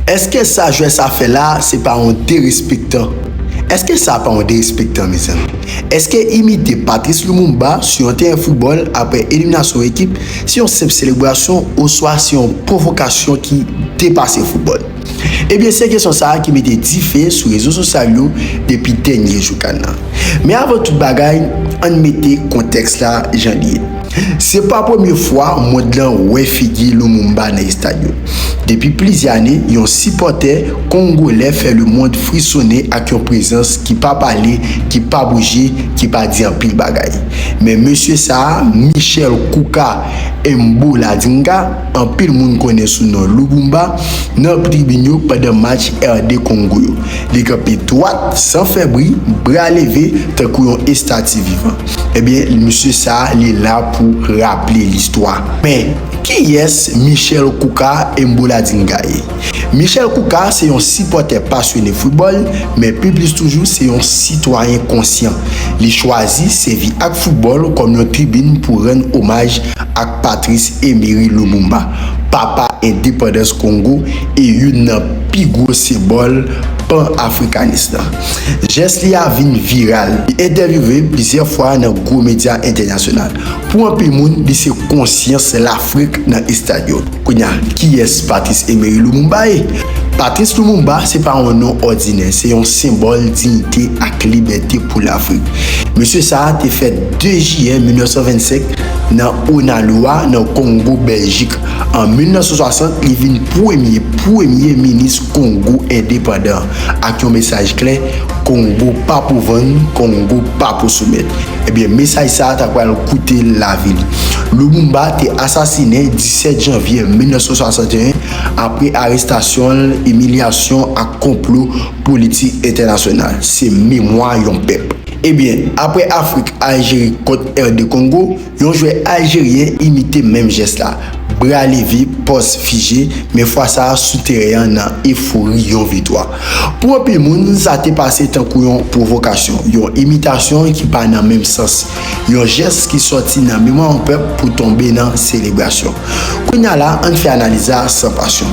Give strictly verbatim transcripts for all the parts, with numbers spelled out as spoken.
Èske sa jwè sa fè la, se pa yon derespektan? Èske sa pa yon derespektan, mezanmi? Èske imite Patrice Lumumba sou yon teren foutbòl apre eliminasyon yon ekip, se yon senp selebrasyon oswa se yon pwovokasyon ki depase foutbòl? Ebyen, se kesyon sa a ki mete dife sou rezo sosyal yo depi dènye jou kan nan. Men avan tout bagay, ann mete kontèks la jan li ye. Se pa premye fwa mond lan wè figi Lumumba nan estad yo. Depi plizyè ane, yon sipòtè kongolè fè lemonn frisonnen ak yon prezans ki pa pale, ki pa bouje, ki pa di anpil bagay. Men mesye sa a, Michel Kuka Mboladinga, anpil moun konnen sou non Lumumba, nan tribin yo pandan match R D Kongo yo. Li kanpe dwat, san fè bri, bra leve, tankou yon estati vivan. Ebyen, misye sa a, li la pou raple listwa. Men, kiyès Michel Kuka Mboladinga ye? Michel Kuka se yon sipòtè pasyone foutbòl, men pi plis toujou, se yon sitwayen konsyan. Li chwazi sèvi ak foutbòl kòm yon tribin pou rann omaj ak Patrice Emery Lumumba, papa endepandans Kongo e youn nan pi gwo senbòl panafrikanis lan. Jès li a vin viral. Li entèvyouve plizyè fwa nan gwo medya entènasyonal. Pou anpil moun, li se konsyans Lafrik nan estad yo. Kounye a, kiyès Patrice Emery Lumumba ye? Patrice Lumumba se pa yon non òdinè, se yon senbòl diyite ak libète pou Lafrik. Mesye sa a te fèt de jiyè mil nèf san vennsenk nan Onaloa, nan Kongo, Bèljik. An mil nèf san swasant, li vin premye, premye minis Kongo endepandan, ak yon mesaj klè: Kongo pa pou vann, Kongo pa pou soumèt. Ebyen, mesaj sa a ta pral koute l lavi li. Lumumba te asasinen disèt janvye mil nèf san swasanteyen apre arestasyon l, imilyasyon ak konplo politik entènasyonal. Se memwa yon pèp. Ebyen, apre Afrik, Aljeri kont R D Kongo, yon jwè aljeryen imite menm jès la. Bra leve, pòz fije, men fwa sa a sou teren an nan efori yon viktwa. Pou anpil moun, sa te pase tankou yon pwovokasyon, yon imitasyon ki pa nan menm sans, yon jès ki sòti nan memwa yon pèp pou tonbe nan selebrasyon. Kounye a la, ann fè analiz la san pasyon.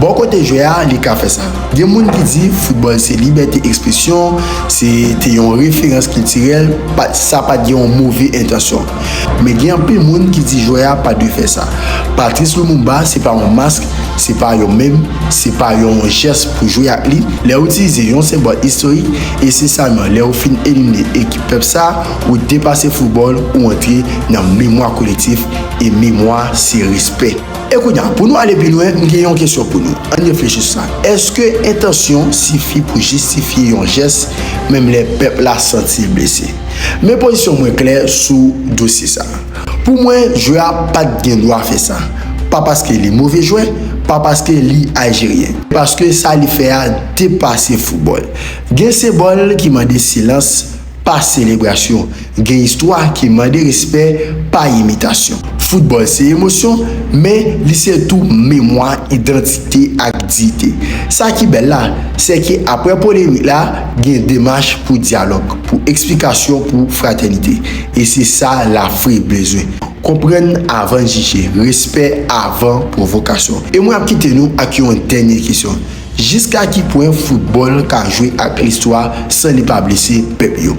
Bò kote jwè a, li ka fè sa. Gen moun ki di foutbòl se libète ekspresyon, se te yon referans kiltirèl, pa, sa pa t gen yon move entansyon. Men gen anpil moun ki di jwè a pa dwe fè sa. Patrice Lumumba, se pa yon mask, se pa yon mèm, se pa yon jès pou jwe ak li. Lè w itilize yon senbòl istorik, e se sèlman lè w fin elimine ekip pèp sa, ou depase foutbòl, ou antre nan memwa kolektif, e memwa se respè. E kounye a, pou nou ale pi lwen, m gen yon kesyon pou nou. Ann reflechi sou sa. Èske entansyon sifi pou jistifye yon jès, menm lè pèp la santi l blese? Men pozisyon mwen klè sou dosye sa a. Pou mwen, jwè a pa t gen dwa fè sa. Pa paske li move jwè, pa paske li aljeryen. Paske sa li fè a depase foutbòl. Gen senbòl ki mande silans, pa selebrasyon. Gen istwa ki mande respè, pa imitasyon. Foutbòl se emosyon, men li se tou memwa, idantite ak diyite. Sa ki bèl la, se ke apre polemik la, gen demach pou dyalòg, pou eksplikasyon, pou fratènite. E se sa Lafrik bezwen. Konprann avan jije, respè avan pwovokasyon. E mwen ap kite nou ak yon dènye kesyon. Jiska ki pwen foutbòl ka jwe ak listwa san li pa blese pèp yo?